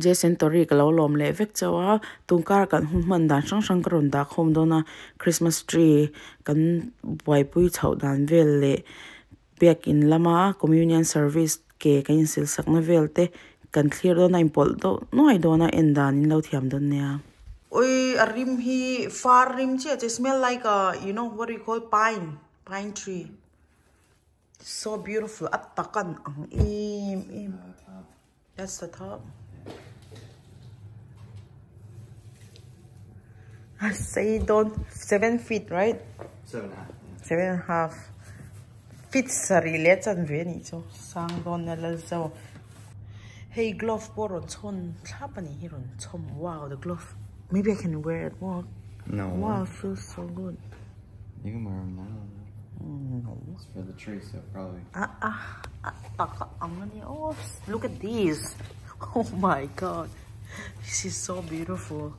Jason Tori ka lo lawm leh vek chauh a, tun kar kan hun hman dan hrang hrang ka rawn dah khawm dawn a, Christmas tree kan buaipui chhoh dan vel leh biakin lama communion service ke kan insil sakna vel te kan thlir dawn a inpawlh deuh nuai dawn a en dan in lo thiam dawn nia. Ui a rim hi far rim chiah che smell like a you know what do you call pine pine tree. So beautiful a tak an ang em em that's the top a sei dawn seven feet right seven and a half seven and a half feet sarih leh chan ve anih chu sang dawn a la zo hei glove pawh rawn chhawn thlap anih hi rawn chhawm wow the glove maybe I can wear at work no wow feels so good. You can wear them now. No. It's for the tree, so probably. Ah, ah, ah, ah, oh, look at this. Oh my god. This is so beautiful.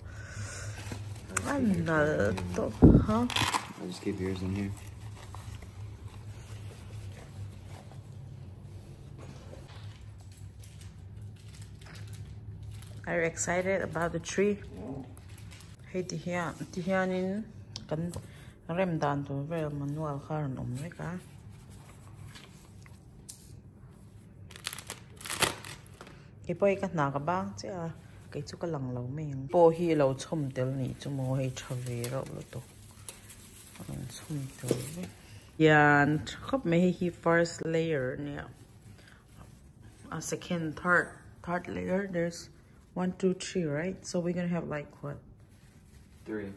Huh? I'll just keep yours in here. Are you excited about the tree? Hei ti hian ti hianin kan rem dan tur vel manual kha a rawn awm vek a. Keipawh hi ka hna ka bang chiah a kei chu ka lang lo mai ang. Pawh hi a lo chhawm tel nih chu maw hei tha ve reuh lutuk a rawn chhawm tel vek. Hian tha khawp mai hei hi first layer a nia a second third third layer there's One, two, three, right? So we're gonna have like what? Three.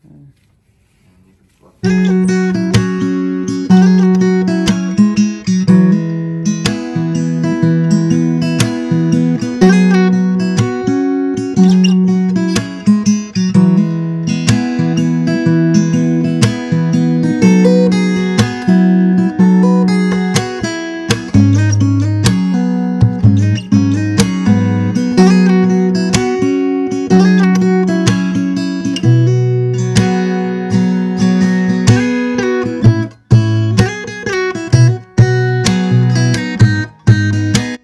Mm.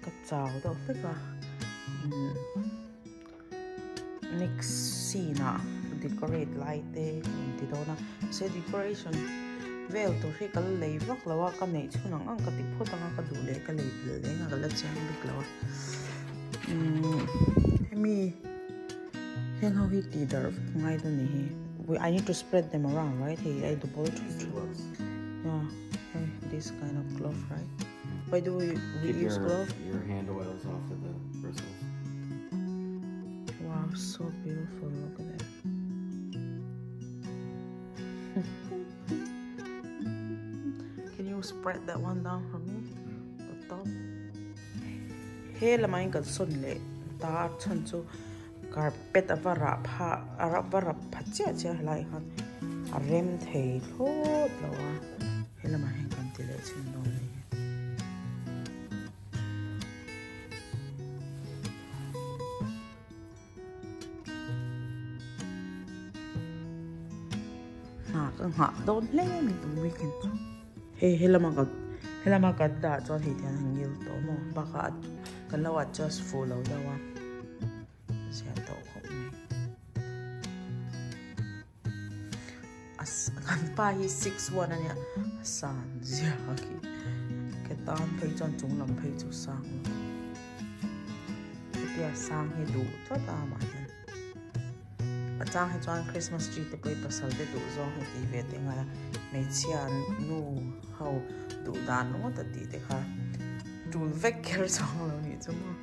Ka chau deuh hlek a next scene ah decorate lai te ka rawn ti dawn a mahse decoration vel tur hi ka la lei vak lo a ka neih chhun ang ang ka ti phawt ang a ka duh leh ka lei belh leh ang a ka la chiang bik lo a umm hemi heng ho hi tih darh vek ngai dawn ni hi I need to spread them around right hei I double yeah this kind of glove right. Why do we, we Keep use your, glove? Your hand oils off of the bristles. Wow, so beautiful. Look at that. Can you spread that one down for me? The top. He lamain kan son le ta chan chu carpet ava rah pha a va rap pha chiah chiah helai khan a rem thei thlawt lo a he lamah hian kan ti leh chin dawn a ni. Hna ka nghah dawn hle mai tum weekend chu hei he lama ka he lama kan dah chuan hei tiang a ngil tawh maw bakah kan lo adjust fuh lo deuh a. Zia tawh khawp mai. Kan pa hi 6'1 ania a san zia khi ke tan phei chuan chung lam phei chu sang lo hetia sang hi duh tlat a amah hian a chang hi chuan Christmas tree te pawh hi pasal te duh zawng hi tih ve te ngai a hmeichhia nu ho duh dan ringawt a tih te kha tul vek kher chuang lo nih chu maw.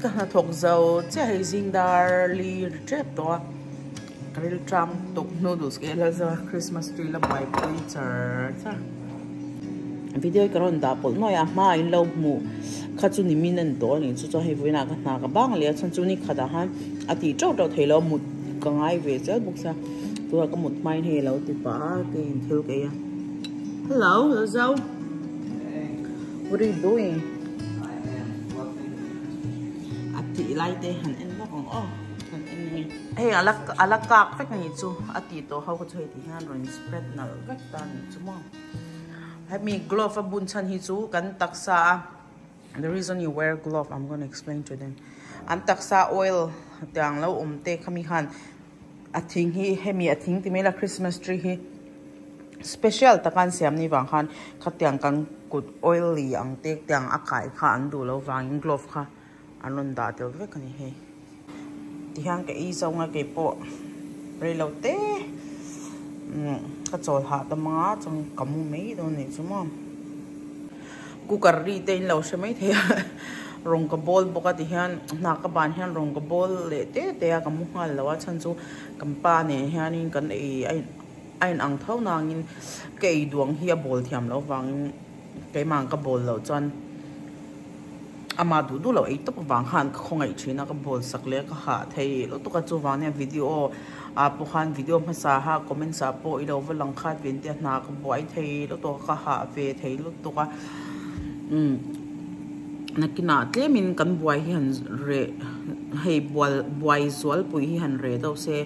Ka hnathawk zo chiah hei zing dar li ri tep tawh a ka ril tang tuk noodles ka ei la zo a christmas tree la buaipui char char video hi ka rawn dah pawlh nuai a hma ah in lo hmuh kha chu nimin a ni tawh a ni chu chuan hei vawiinah ka hna ka bang leh a chhan chu ni khatah khan a tih teuh teuh theih loh a mut ka ngai ve zel bawk sia tunah ka mut hmain hei a lo ti pah a keiin thil ka ei a hello Zo. What are you doing? A tih lai te han en lawk ang aw. Han en nge. Hei ala ala kak vek ani chu a tih tawh ho kha chu hei ti hian rawn spread nalh vek ta ani chu maw. Hemi glove a bun chhan hi chu kan taksa a. The reason you wear glove I'm gonna explain to them. An taksa oil tiang lo awm te khami khan a thing hi hemi a thing ti mai la Christmas tree hi special taka an siam ni vang khan khatiang kan kut oily ang te tiang a kai kha an duh lo vangin glove kha an rawn dah tel vek a ni hei. Tihian ka ei zawnga keipawh reilo te ka chawl hah ta mang a chuan ka mu mai dawn anih chu maw. Cooker ri te in lo hre mai thei a rawng ka bawl bawk a tihian hna ka ban hian rawng ka bawl leh te te a ka mu nghal lo a chhan chu kan pa nen hianin kan ei a a in ang tho nangin ka ei duang hi a bawl thiam loh avangin keimah ka bawl loh chuan Amah duh duh loh ei tawp avang khan ka khawngaih thin a, ka bawl sak leh a, ka hah thei lutuk a, chuvang nia video ah pawh khan video hmasa ha comments ah pawh i lo va lang khat ve nia hna ka buai thei lutuk a, ka hah ve thei lutuk a, umm nakinah tlemin kan buai hi han reh hei bual buai zualpui hi han reh deuh se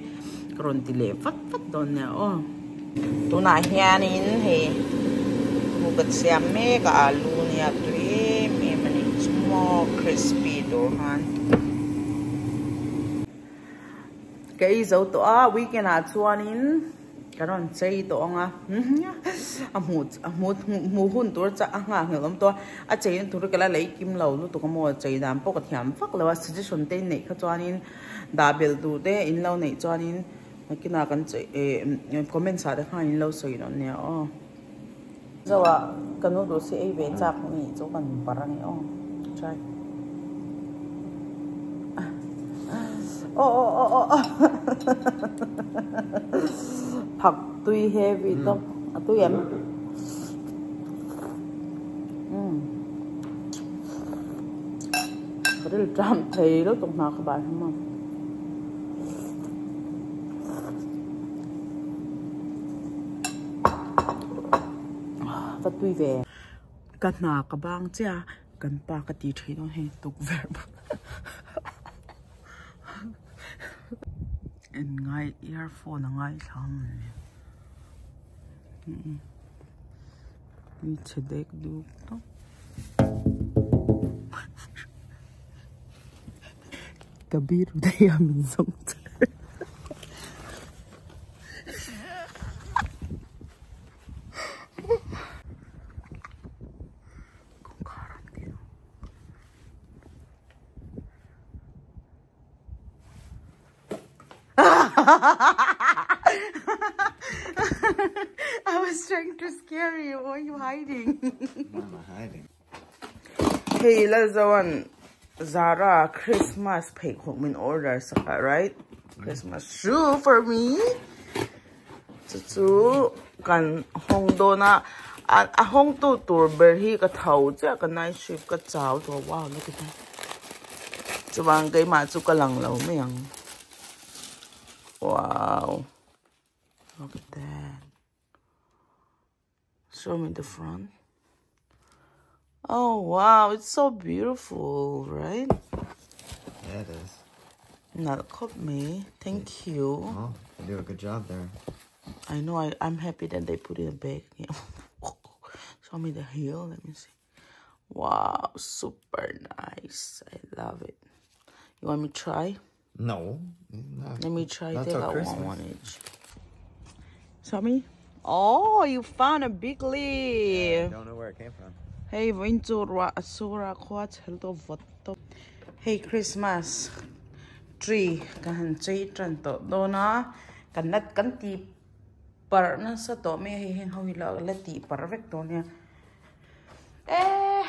ka rawn ti leh vat vat dawn nia aw. Tunah hianin hei hmuh ka siam mek a alu nia tui em em a ni chu maw crispy tur khan. Ka ei zo tawh a weekend ah chuanin ka rawn chei tawh ang a a hmuh a hmuh hmuh hun tur chah a nghah nghelh awm tawh a a cheina tur hi ka la lei kim lo lutuk a maw chei dan pawh ka thiam vak lo a suggestion te in neih kha chuanin dah belh duh te in lo neih chuanin. Nakinah kan che eh comments ah te khan in lo sawi dawn nia aw. Zoa ka noodles hi ei ve chak ni chu kan bar a ni aw. Try. Aw aw aw aw aw. Phak tui heavy tawp a tui em. Umm. Ka ril ṭam thei lutuk hna ka bai hlawm a. Va tui ve. Ka hna ka bang chiah a, kan pa ka ti thin a hei tukverh en ngai earphone a ngaithla a mawni tui chhe dek duk tawp. Ka biru daih a min zawng char. Kawngkhar an ti lo. I was trying to scare you. Why are you hiding? Why am I hiding? Hey, Lazawan, Zara Christmas pheikhawk min order saka, right? Christmas shoe for me. Chu chu kan hawng dawn a, a hawng tu tur ber hi ka tho chiah ka night shift ka chau tawh wow look at that. Chuan keimah chu ka lang lo mai ang. Wow. Look at that. Show me the front. Oh wow, it's so beautiful, right? Yeah, it is. Not cop me. Thank you. Oh, they do a good job there. I know. I, I'm happy that they put in a bag. Show me the heel. Let me see. Wow, super nice. I love it. You want me to try? No. Not, Let me try. Take out one, one each. Show me. Oh, you found a big leaf. Yeah, I don't know where it came from. Hey, Hey, Christmas tree ka han chei tan tawh dawn a kan la kan ti parh nasa tawh mai a hei heng ho hi la la tih parh vek tawh nia eh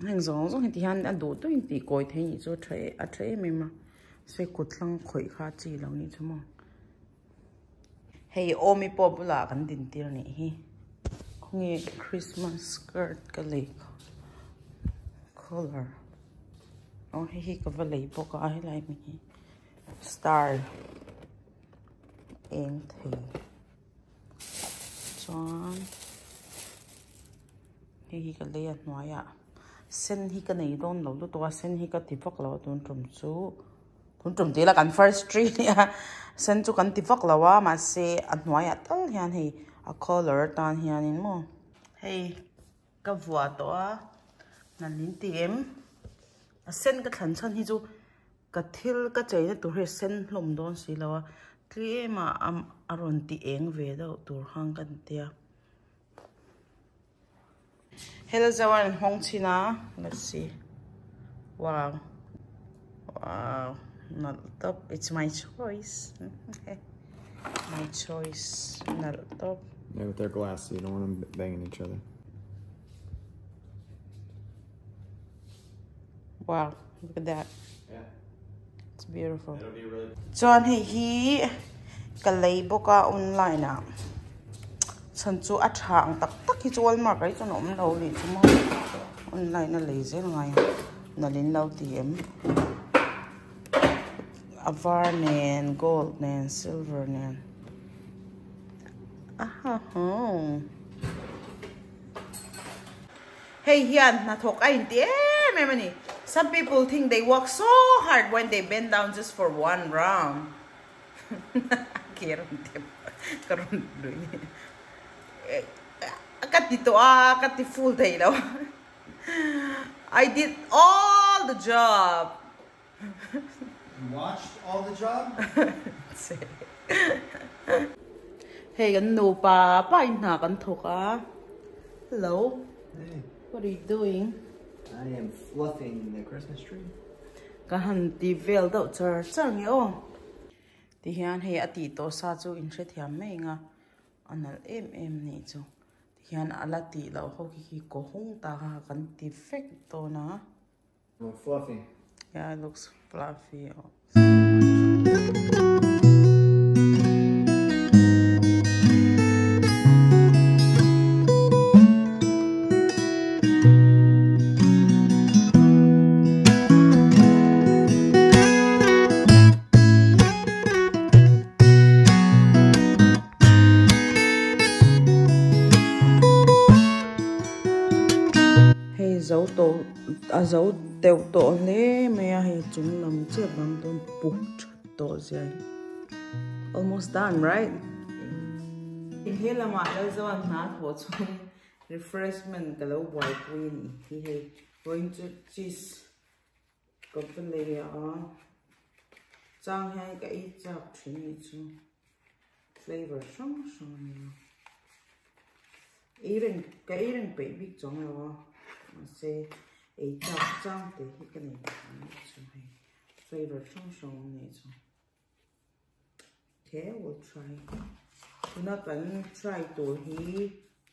heng zawng zawng hi ti hian a duh duhin tih kawi thei nih chu a tha a tha em em a se kut hlang khawih kha a chi lo nih chu maw. Hei awmi pawh bulah kan din tir a nih hi khawnge Christmas skirt ka lei kha color aw hei hi ka va lei bawk a helai mi hi star eng thei chuan hei hi ka lei a hnuaiah sen hi ka nei dawn lo lutuk a sen hi ka ti vak lo a tun tum chu. Tun tum tih la kan first tree nia sen chu kan ti vak lo a mahse a hnuaiah tal hian hei a color atan hianin maw hei ka vuah tawh a Nalin ti em a sen ka thlan chhan hi chu ka thil ka cheina tur hi a sen hlawm dawn si lo a tlem a a rawn ti eng ve deuh tur hang ka tia. Hello zawan hawng chhin a let's see wow wow nalh tawp it's my choice my choice nalh tawp. Yeah, but they're glass, so you don't want them banging each other. Wow, look at that. Yeah. It's beautiful. It'll be really Chuan hei hi ka lei bawk a online ah chhan chu a tha ang tak tak hi chu Walmart ah hi chuan a awm lo a nih chu maw online a lei zel ngai a nalh in lo ti em a var nen gold nen silver nen aha hoo. Hei hian hnathawk a inti em em a ni. Some people think they work so hard when they bend down just for one round. Ke rawn tep ka rawn lui. Ka ti tawh a, ka ti full thei lo. I did all the job. You watched all the job? Hei kan nupa pa in hna kan thawk a. Hello. Hey. What are you doing? I am fluffing the Christmas tree. Ka han ti vel deuh char char nge aw. Ti hian hei a tih tawh sa chu in hrethiam mai ang a. A nalh em em nih chu. Ti hian a la tih loh ho khi khi kaw hung ta kha kan ti vek dawn a. Look fluffy. Yeah, it looks fluffy. Hei zo tawh a zo deuh tawh hle mai a hei chung lam chiah bang dawn puk that tawh zia hi almost done right he lamah Lalzoa hna thawh chuan refreshment ka lo buaipui a ni hi hei vawiin chu cheese ka va lei a chang hian ka ei chak thin a nih chu. Flavor hrang hrang a nia. Ei reng ka ei reng peih bik chuang lo a mahse ei chak chang te hi ka nei a nih chu hei flavor hrang hrang awm nih chu. Okay, we'll try. Tuna kan try tur hi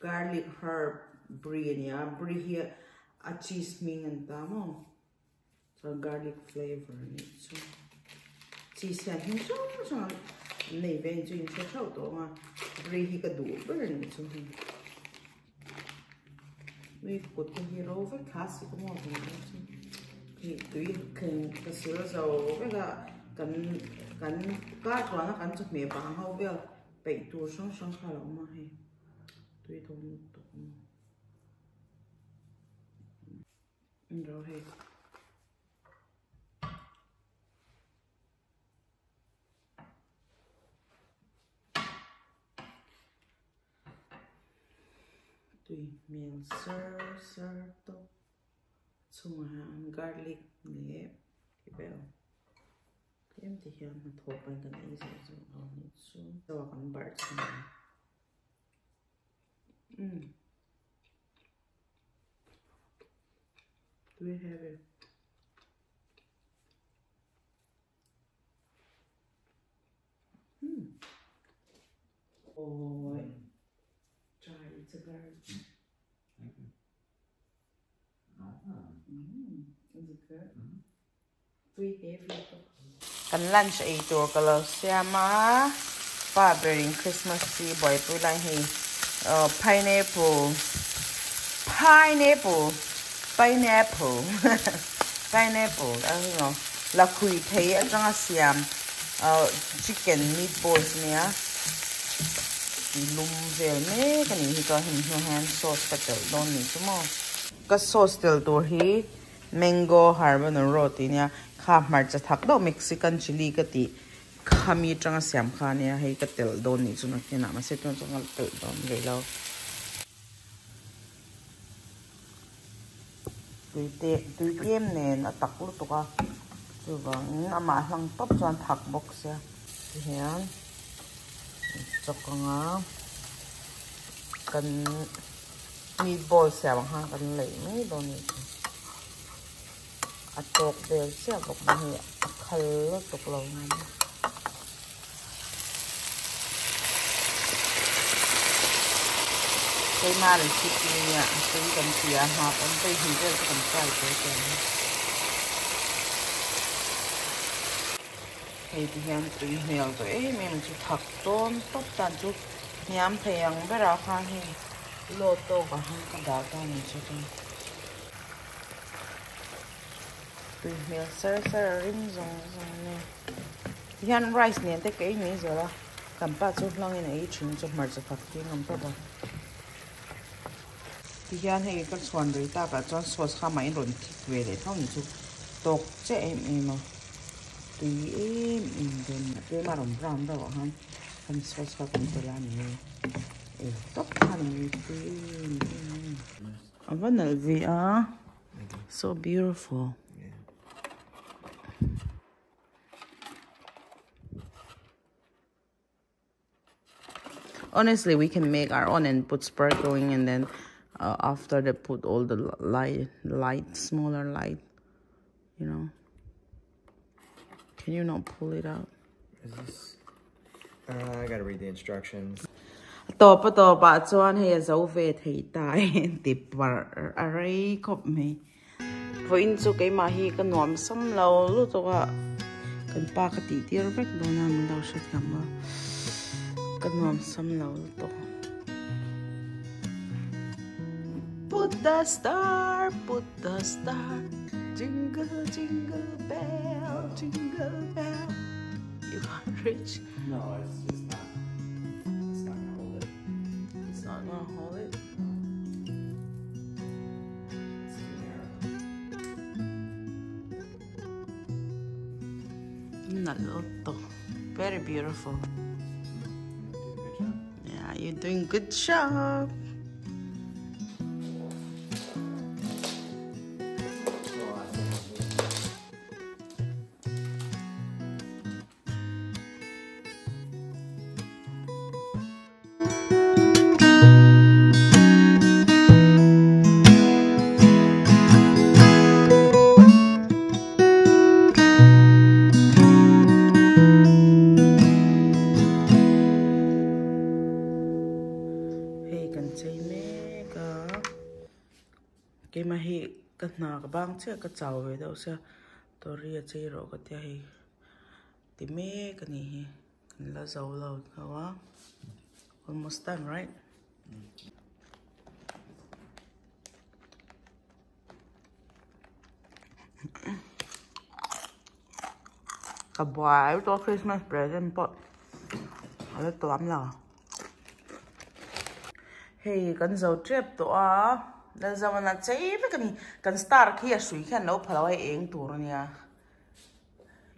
garlic herb brie a nia brie hi a cheese hming an ta maw. Chuan garlic flavor a nih chu. Cheese hian hming hrang hrang an nei ve chu in hre theuh tawh ang a. Brie hi ka duh ber a nih chu hei. Nui kut te hi ro vek thla si ka maw kan ang chu. Hei tui thleng ka sil zo vek a kan kan kar tluan a kan chawhmeh bang ho vel peih tur hrang hrang kha a lo awm a hei. Tui dawn lutuk a maw. Ro hei. Tui hmel sar sar tawp chungah hian garlic leh bel tlem te hian hnathawh pahin kan ei zeuh zeuh lo a nih chu chaw kan barh chhin ang. Umm. Tui heavy. Hmm. Oh, try it's a garlic. Thank you. Ah. Mm, is it good? Mm. Tui heavy. Kan lunch ei tur ka lo siam a, pa berin Christmas tree buaipui lai hei pineapple pineapple pineapple pineapple a emaw lakhui thei atanga siam chicken meatballs ania lum vel mek a nih hi chuan hemi hnuah hian sauce ka telh dawn a nih chu maw ka sauce tel tur hi. Mango habanero tih nia kha hmarcha thak deuh Mexican chilli ka tih khami atanga siam kha ania hei ka telh dawn nih chu nakinah mahse tuna chuan ka la telh dawn rih lo. tui te tui tlem nen a tak lutuk a chuvangin amah hlang tawp chuan thak bawk sia tihian chawk anga kan meatball siam ang khan kan leih mai dawn a nih chu a tawk vel chiah bawk mai hei a khal lutuk lo ang. Keimah recipe nia tui kan ti a hnap awm phei hnih vel chu kan try tawh chiang a hei ti hian tui hmel tawh em em chu thak tawn tawp tan chu hniam thei ang berah khan hei low tawk ah khan ka dah ta ni chu chuan tui hmel sar sar a ring zawng zawng a ni ti hian rice nen te ka ei mai zel a kan pa chu hlangin a ei thin chu hmarcha thak tui ngam tawp a ti hian hei ka chhuan rei tak ah chuan sauce kha mah in rawn thik ve leh tho ni chu tawk chiah em em a tui em em dawn a tlem a rawn brown deuh ah khan kan sauce kha kan telh a ni e tawp kha ni tui em em a va nalh ve a so beautiful. Honestly, we can make our own and put sparkling, and then uh, after they put all the light, light, smaller light, you know. Can you not pull it out? Is this? Uh, I gotta read the instructions. Tawp a tawpah chuan hei a zo ve thei ta e ti parh a rei khawp mai. Vawiin chu keimah hi ka nuam sam lo lutuk a, kan pa ka tih tir vek dawn a min lo hrethiam a, ka nuam sam lo lutuk. Put the star, put the star, jingle jingle bell, jingle bell, you are rich. No, it's just not, it's not gonna hold it. It's not gonna hold it? Very beautiful. Yeah, you're doing good job. Hei kan chei mek a keimah hi ka hna ka bang chiah ka chau ve deuh sia tori a chei rawh ka tia hei ti mek a nih hi. Kan la zo lo tho a almost done right ka buai tawh Christmas present pawh a la tuam lo hei kan zo tep tawh a Lalzamana chei vek a ni kan star khi a hrui khian lo pha lo a eng tur a nia.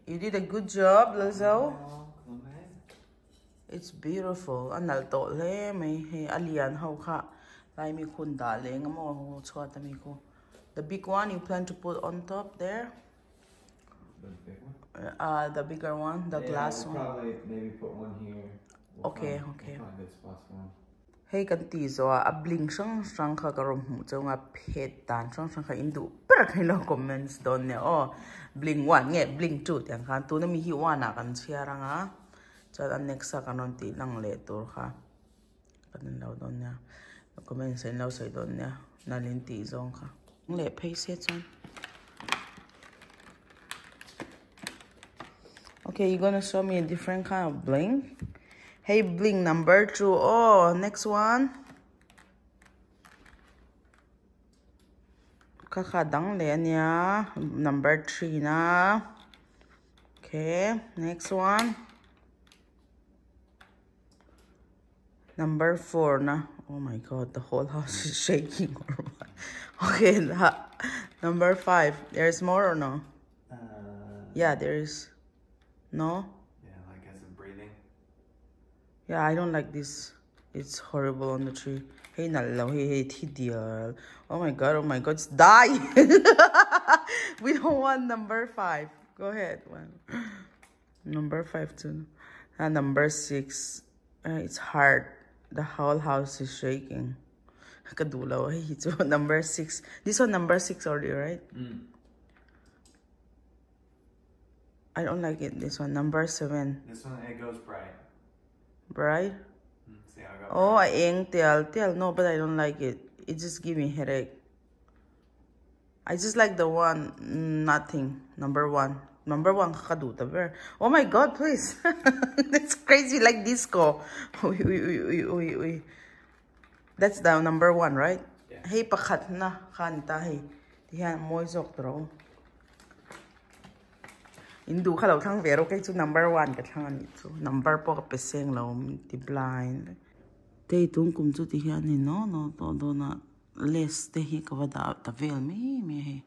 You did a good job, Lizzo. It's beautiful. A nalh tawh hle mai. Hei a lian ho kha lai mi khun dah leh eng emaw chhuat a mi khu. The big one you plan to put on top there. The big one? Uh, the bigger one, the yeah, glass we'll one. Probably maybe put one here. We'll okay, find, okay. We'll find good spots for them. Hei kan tih zawh ah a blink hrang hrang kha ka rawn hmuh chauh ang a phet dan hrang hrang kha in duh ber kha ilo comments dawn nia aw blink one nge blink two tih ang khan tuna mi hi one ah kan chhiar ang a chuan a next ah kan rawn tih lang leh tur kha kan en lo dawn nia comments ah in lo sawi dawn nia nal in tih zawng kha leh phei se chuan okay you gonna show me a different kind of blink hey blink number 2 oh next one kha kha dang leh ania number 3 na okay next one Number 4 na. Oh my god, the whole house is shaking. Okay, number 5. There's more or no? Uh, yeah, there is. No? Yeah, like as in breathing. Yeah, I don't like this. It's horrible on the tree. Hei nalh lo hei hei thi dial. Oh my god, oh my god, it's die. We don't want number 5. Go ahead. One. Number 5 too. And number 6. It's hard. The whole house is shaking. Ka duh lo hei hi chu number 6. This one number 6 already, right? Mm. I don't like it. This one number 7. This one it goes bright. Bright? See how it got Oh, bright. I eng tial tial. No, but I don't like it. It just give me headache. I just like the one nothing. Number 1. Number 1 ka duh ta ber. Oh my god, please. That's crazy like disco. Ui ui ui ui ui ui. That's the number 1, right? Yeah. Hei pakhat na kha ni ta hei. Ti hian mawi zawk tawh. In duh kha lo thlang ve rawh kei chu number 1 ka thlang ani chu. Number pawh ka pe seng lo ti blind. Tei tung kum chu ti hian ni no no tawh dawn a lace te hi ka va dah ta vel mai mai hei.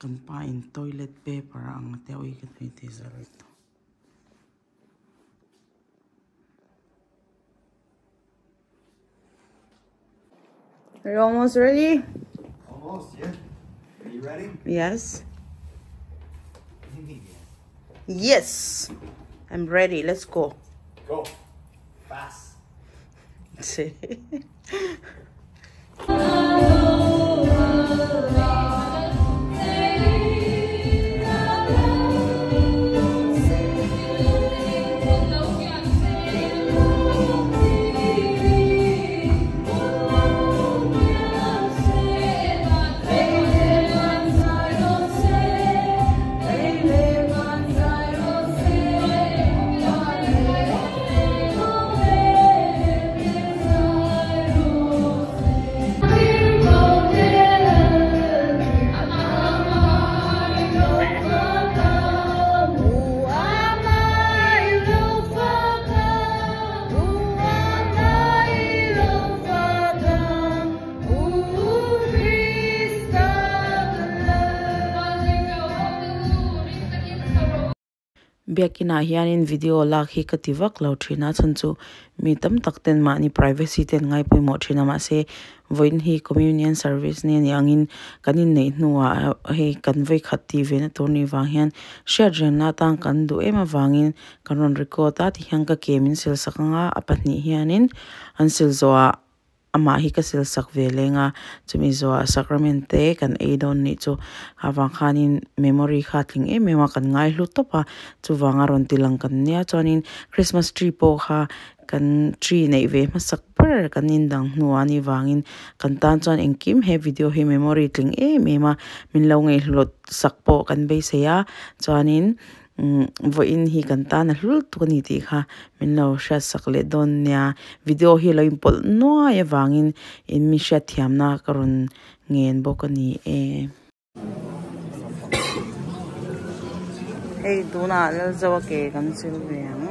Kan pa in toilet paper ang te ui ka tui ti zal tawh. Are you almost ready? Almost, yeah. Are you ready? Yes. What do you mean, yes? Yes, I'm ready. Let's go. Go. Fast. Biakinah hianin video lak hi ka ti vak lo thin a chhan chu mi tam tak ten mahni privacy ten ngai pawimawh thin a mahse vawiin hi communion service ni ani angin kan inneih hnuah hei kan vawi khat tih ve na tur ni vang hian hriat rengna atang kan duh em avangin kan rawn record a tihian ka ke min sil sak anga a pahnih hianin an sil zawhah amah hi ka sil sak ve leng a chumi zawhah sacrament te kan ei dawn nih chu avang khanin memory kha tling em em a kan ngai hlu tawp a chuvanga rawn ti lang kan nia chuanin Christmas tree pawh kha kan tree neih ve hmasak ber kan indang hnuah ani vangin kan tan chuan engkim he video hi memory tling em em a min lo ngaihhlawt sak pawh kan beisei a chuanin vawiin hi kan tan a hlul tuk ani tih kha min lo hriat sak leh dawn nia video hi lo inpawlh nuai avangin in mi hriat thiamna ka rawn ngen bawk ani e. Hei tunah Lalzoa ke kan sil ve ang.